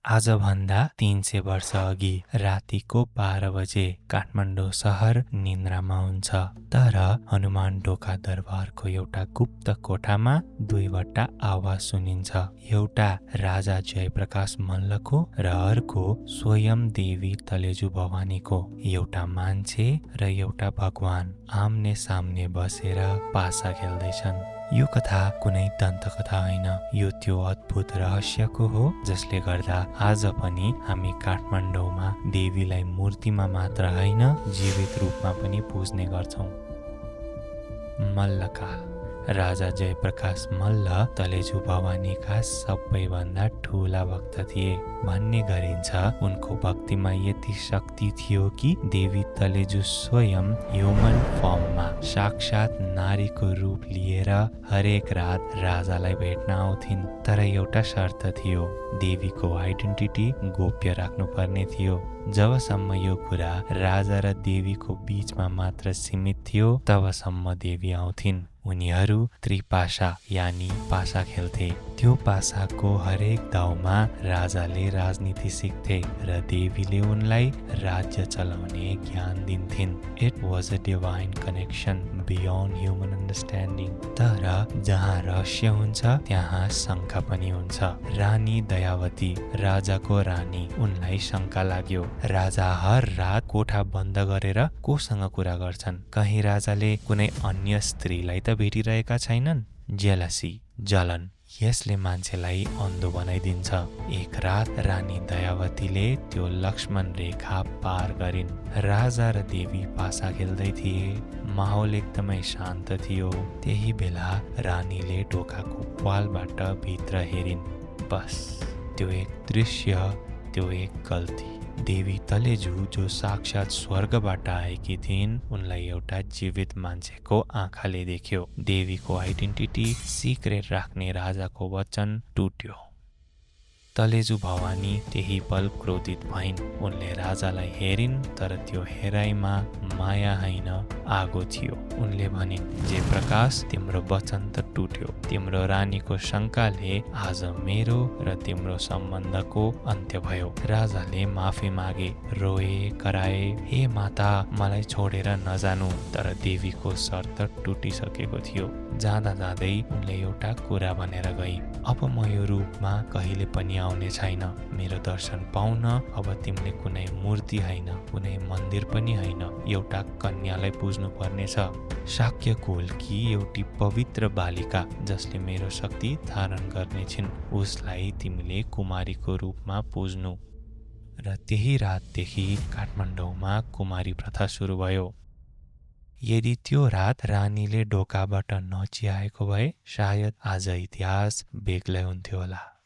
आजभन्दा 300 वर्ष अघि रातिको 12 बजे काठमाडौँ सहर निन्द्रामा हुन्छ। तर हनुमान ढोका दरबारको एउटा गुप्त कोठामा दुईवटा आवाज सुनिन्छ। एउटा राजा जयप्रकाश मल्लको र अर्को स्वयं देवी तलेजु भवानीको। एउटा मान्छे र एउटा भगवान आम्ने सामने बसेर पासा खेल्दैछन्। यो कथा कुनै दन्तकथा होइन, यो त्यो अद्भुत रहस्यको हो जसले गर्दा आज पनि हामी काठमाडौँमा देवीलाई मूर्तिमा मात्र होइन, जीवित रूपमा पनि पुज्ने गर्छौं। मल्लकाल। राजा जयप्रकाश मल्ल तलेजु भवानीका सबैभन्दा ठूला भक्त थिए। भन्ने गरिन्छ उनको भक्तिमा यति शक्ति थियो कि देवी तलेजु स्वयं ह्युमन फर्ममा साक्षात नारीको रूप लिएर हरेक रात राजालाई भेट्न आउँथिन्। तर एउटा शर्त थियो, देवीको आइडेन्टिटी गोप्य राख्नुपर्ने थियो। जबसम्म यो कुरा राजा र देवीको बीचमा मात्र सीमित थियो तबसम्म देवी आउँथिन्। उनीहरू त्रिपाशा यानी पासा खेल्थे। त्यो पासाको हरेक दाउमा राजाले राजनीति सिक्थे र देवीले उनलाई राज्य चलाउने ज्ञान दिन्थिन्। It was a divine connection beyond human understanding. तर जहाँ रहस्य हुन्छ त्यहाँ शङ्का पनि हुन्छ। रानी दयावती, राजाको रानी, उनलाई शङ्का लाग्यो। राजा हर रात कोठा बन्द गरेर कोसँग कुरा गर्छन्? कहीं राजाले कुनै अन्य स्त्रीलाई त भेटिरहेका छैनन्? जेलसी, जलन, यसले मान्छेलाई अन्धो बनाइदिन्छ। एक रात रानी दयावतीले त्यो लक्ष्मण रेखा पार गरिन्। राजा र देवी पासा खेल्दै थिए। माहौल एकदमै शान्त थियो। त्यही बेला रानीले ढोकाको प्वालबाट भित्र हेरिन्। बस त्यो एक दृश्य, त्यो एक गल्ती। देवी तलेजु जो साक्षात स्वर्गबाट आएकी थिइन्, उनलाई एउटा जीवित मान्छेको आँखाले देख्यो। देवीको आइडेन्टिटी सिक्रेट राख्ने राजाको वचन टुट्यो। तलेजु भवानी त्यही पल क्रोधित भइन्। उनले राजालाई हेरिन्, तर त्यो हेराइमा माया होइन, आगो थियो। उनले भनिन्, जयप्रकाश, तिम्रो वचन त टुट्यो। तिम्रो रानीको शङ्काले आज मेरो र तिम्रो सम्बन्धको अन्त्य भयो। राजाले माफी मागे, रोए, कराए, हे माता, मलाई छोडेर नजानु। तर देवीको शर्त टुटिसकेको थियो। जाँदा जाँदै उनले एउटा कुरा भनेर गई, अब म यो रूपमा कहिले पनि आउने छैन। मेरो दर्शन पाउन अब तिमीले कुनै मूर्ति होइन, कुनै मन्दिर पनि होइन, एउटा कन्यालाई पुज्नु पर्नेछ। शाक्य कुलकी एउटी पवित्र बालिका जसले मेरो शक्ति धारण गर्नेछिन्। उसलाई तिमीले कुमारीको रूपमा पुज्नु। र त्यही रातदेखि काठमाडौँमा कुमारी प्रथा सुरु भयो। यदि त्यो रात रानीले ढोकाबाट नचियाएको भए सायद आज इतिहास बेग्लै हुन्थ्यो होला।